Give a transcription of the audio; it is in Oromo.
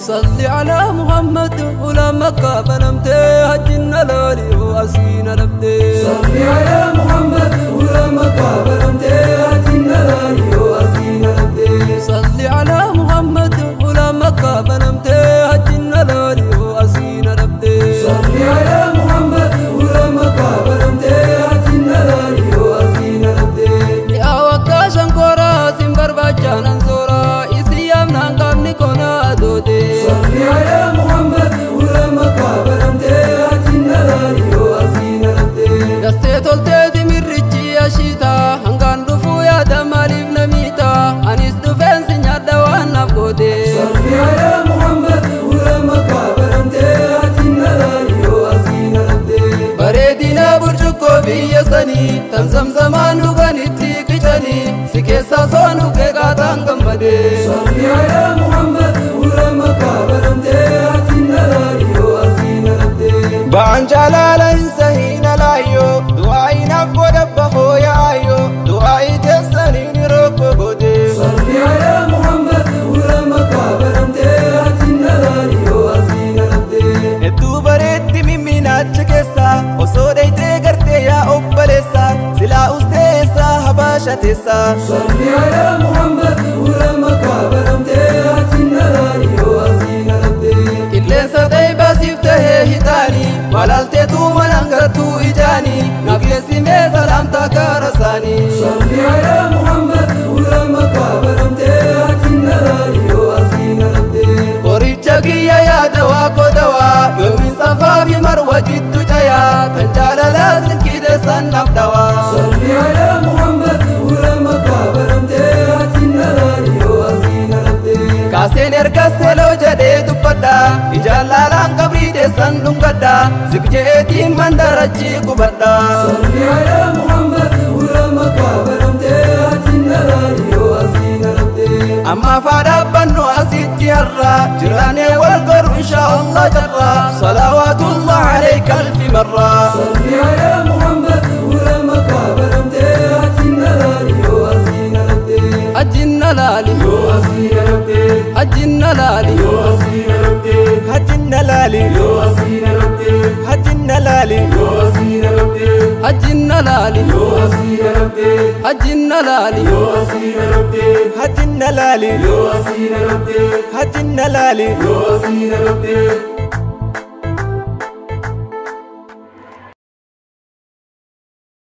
صلي على محمد ولا مكة بنمتي هجنا لالي وأسينا لبدي. صلي على محمد ولا مكة بنمتي هجنا لالي وأسينا لبدي. صلي على محمد ولا مكة بنمتي هجنا لالي وأسينا لبدي. صلي على محمد ولا مكة بنمتي هجنا لالي وأسينا لبدي. يا وكاشن كورا سمبر بچان زورا إسيام نانقامني كونا دودي. صلي على محمد ولا مكة بنمتي هجنا لالي وأسينا لبدي. دستي تولتي mirrichi ashiita hangaan dhufuu yaada maaliif namiita anis dhufeen si nyaadha waan naaf goote. صلي على محمد ولا مكة بنمتي هجنا لالي وأسينا لبدي. Bareedina burcuqqoo biyya sanii tan zamzamaan dhuganitti qicanii si keessaa soon dhugee qaataan gammadee. صلي على محمد ولا مكة بنمتي هجنا لالي وأسينا لبدي. Ba'aan jaalala hin sahiina laayyoo du'aayi naaf godhabba hooya ayyoo du'aayi teessanii ni rokko godhe. صلي على محمد ولا مكة بنمتي هجنا لالي وأسينا لبدي. Hedduu bareetti mimmiinaacha keessaa osoo dheeytee gartee yaa obboleessaa silaa usteessaa habaasha teessaa. صلي على محمد ولا مكة بنمتي هجنا لالي وأسينا لبدي. Qilleensa xeeybaasiif tahee hitaanii walaalteetu manaan gartuu ijaanii naaf geessimee salaamtaa gaara isaanii. صلي على محمد ولا مكة بنمتي هجنا لالي وأسينا لبدي. Qoricha kiyya yaada waa kodawaa yoomiin safaa fi marwa jiddu jayaa tan jaalalaa silkii teessan naaf dhawaa. صلي على محمد ولا مكة بنمتي هجنا لالي وأسينا لبدي. Kaaseen erga seeloo jedhee dubbadha ijaan laalaan qabrii teessan dhungadha zigjeetiin mandarachi qubadha. صلي على محمد ولا مكة بنمتي هجنا لالي وأسينا لبدي. Amma faadhaabbannu asitti har'a jiraanee wal garu inshaa Allah jarra salawaatullah alayka alfi marra. صلي على محمد ولا مكة بنمتي هجنا لالي وأسينا لبدي. Ajjinna laali وأسينا لبدي. ajjinna laali وأسينا لبدي. Hajjinna laali وأسينا لبدي. hajjinna laali وأسينا لبدي. ajjinna laali وأسينا لبدي. ajjinna laali وأسينا لبدي. hajjinna laali وأسينا لبدي. hajjinna laali وأسينا لبدي.